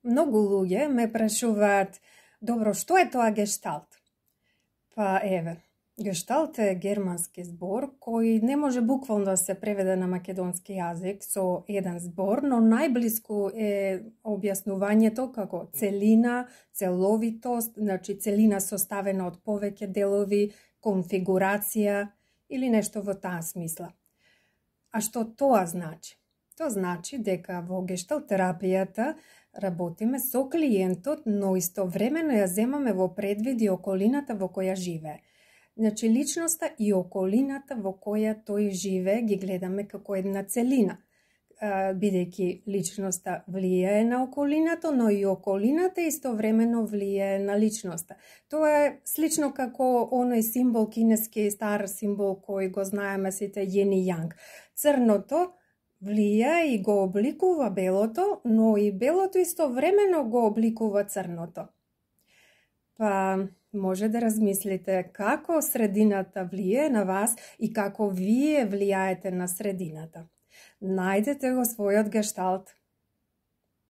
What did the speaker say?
Многу луѓе ме прашуваат, добро, што е тоа гешталт? Па еве, гешталт е германски збор кој не може буквално да се преведе на македонски јазик со еден збор, но најблиску е објаснувањето како целина, целовитост, значи целина составена од повеќе делови, конфигурација или нешто во таа смисла. А што тоа значи? Тоа значи дека во гешталт терапијата работиме со клиентот, но истовремено ја земаме во предвид и околината во која живее. Значи, личноста и околината во која тој живее ги гледаме како една целина. Бидејќи личноста влијае на околината, но и околината истовремено влијае на личноста. Тоа е слично како оној символ, кинески стар символ кој го знаеме сите, јен и јанг. Црното влија и го обликува белото, но и белото истовремено го обликува црното. Па може да размислите како средината влијае на вас и како вие влијаете на средината. Најдете го својот гешталт.